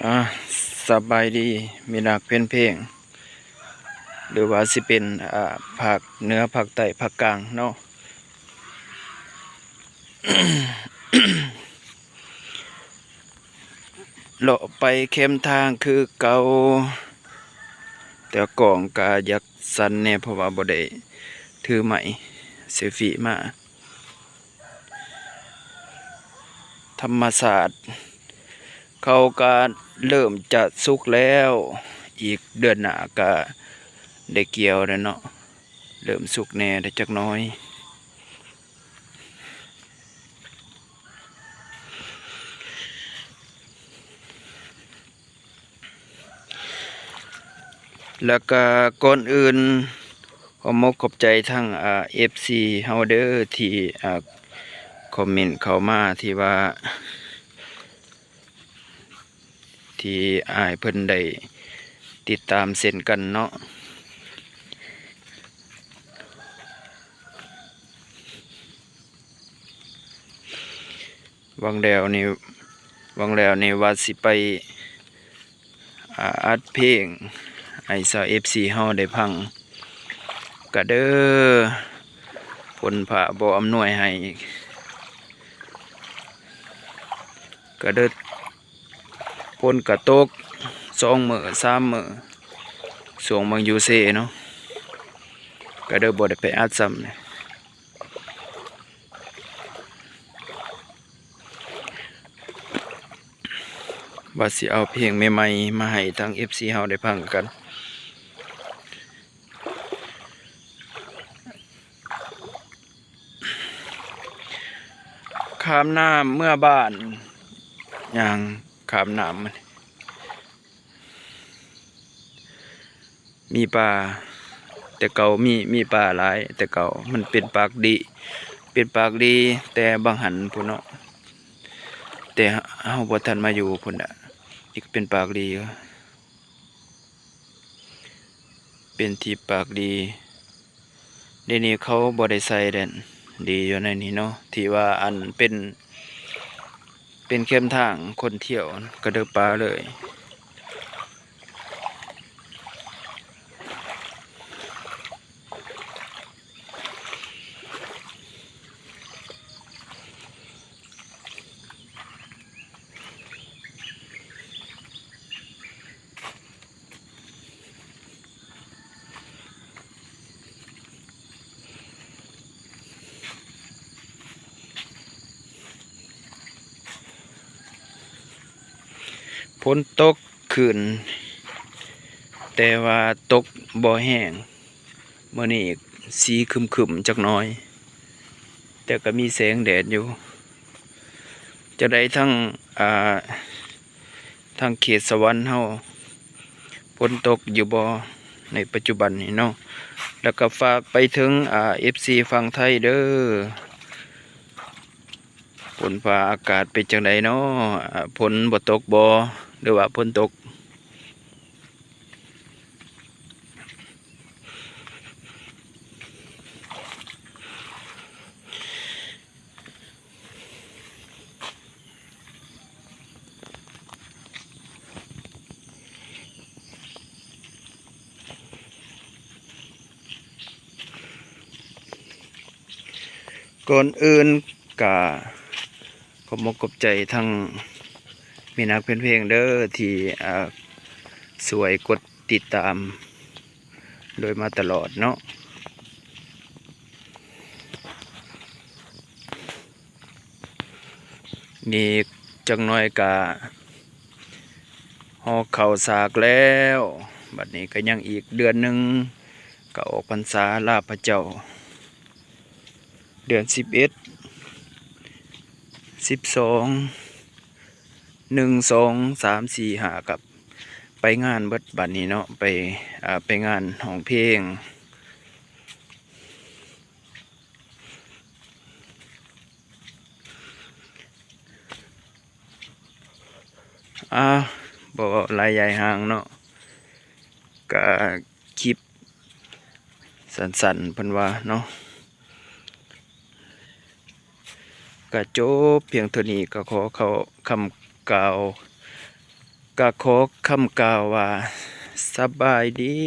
ອາ ສະບາຍດີ ມິດຮັກແຟນເພງ ຫຼືວ່າຊິເປັນ ອາ ພາກເໜືອ ພາກໃຕ້ ພາກກາງເນາະ ເລາະໄປແຄມທາງຄືເກົ່າ ແຕ່ກ້ອງກະຢາກສັ່ນແດ່ ເພາະວ່າບໍ່ໄດ້ຖືໄມເຊລຟີມາ. ທຳມະຊາດ ເຂົາກະເລີ່ມຈະສຸກແລ້ວ ອີກເດືອນໜ້າກະໄດ້ກ່ຽວແລ້ວເນາະ ເລີ່ມສຸກແດ່ໄດ້ຈັກໜ້ອຍ ແລ້ວກະກ່ອນອື່ນ ຂອບມົກຂອບໃຈທັງ ອາ ເອັຟຊີເຮົາເດີ ທີ່ ອາ ຄອມເມັນເຂົ້າມາ ທີ່ວ່າ ທີ່ອ້າຍເພິ່ນໄດ້ຕິດຕາມເຊັ່ນກັນເນາະ. ຫວັງແລ້ວນີ້ ຫວັງແລ້ວນີ້ວ່າຊິໄປ ອາ ອັດເພງໃຫ້ຊາວເອັຟຊີເຮົາໄດ້ຟັງກະເດີ ຝົນຟ້າບໍ່ອຳນວຍໃຫ້ກະເດີ ຝົນກະຕົກສອງມື້ສາມມື້ ຊ່ວງເມືອງຢູ່ເຊເນາະ ກະເດີບໍ່ໄດ້ໄປອັດຊ້ຳ. ວ່າຊິເອົາເພງໃໝ່ໆມາໃຫ້ທາງເອັຟຊີເຮົາໄດ້ຟັງກັນ ຂ້າມນ້ຳເມືອບ້ານ ຍ່າງຂ້າມນ້ຳ ມີປາ ແຕ່ເກົ່າມີ ມີປາຫຼາຍ ແຕ່ເກົ່າມັນເປັນປາກດີ ເປັນປາກດີແຕ່ບັງຫັນພຸ້ນເນາະ ແຕ່ເຮົາບໍ່ທັນມາຢູ່ພຸ້ນນະ ນີ້ກະເປັນປາກດີ ເປັນທີ່ປາກດີ. ດຽວນີ້ເຂົາບໍ່ໄດ້ໃສ່ແລ້ວ ດີຢູ່ໃນນີ້ເນາະ ທີ່ວ່າອັນເປັນ ເປັນແຄມທາງຄົນທ່ຽວກະເດີປາເລີຍ. ຝົນຕົກຂຶ້ນ ແຕ່ວ່າຕົກບໍ່ແຮງ. ມື້ນີ້ສີຄຶມໆຈັກໜ້ອຍ ແຕ່ກະມີແສງແດດຢູ່. ຈັ່ງໃດທາງ ອ່າ ທາງເຂດສະຫວັນເຮົາ ຝົນຕົກຢູ່ບໍ່ໃນປັດຈຸບັນນີ້ເນາະ? ແລ້ວກະຝາກໄປເຖິງ ອ່າ ເອັຟຊີຝັ່ງໄທເດີ ຝົນຟ້າອາກາດເປັນຈັ່ງໃດເນາະ? ຝົນບໍ່ຕົກບໍ່ ຫຼືວ່າຝົນຕົກ? ກ່ອນອື່ນກະຂອບມົກຂອບໃຈທັງແມ່ນາກແຟນເພງເດີ ທີ່ ອາ ຊ່ວຍກົດຕິດຕາມໂດຍມາຕະຫຼອດເນາະ. ນີ້ຈັກໜ້ອຍກະຫໍ່ເຂົ້າສາກແລ້ວ ບັດນີ້ກະຍັງອີກເດືອນໜຶ່ງ ກະອອກພັນສາລາພະເຈົ້າ ເດືອນສິບເອັດ ສິບສອງ ໜຶ່ງ ສອງ ສາມ ສີ່ ຫ້າ ກະໄປງານເບິດບັດນີ້ເນາະ ໄປ ອາ ໄປງານຮ້ອງເພງ. ອາ ບໍ່ເວົ້າຫຼາຍຢາຍຫ່າງເນາະ ກະຄລິບສັ້ນໆ ເພິ່ນວ່າເນາະ ກະຈົບພຽງເທົ່ານີ້ ກະຂໍເຂົ້າຄຳກ່າວ ກະຂໍຄຳກ່າວວ່າ ສະບາຍດີ.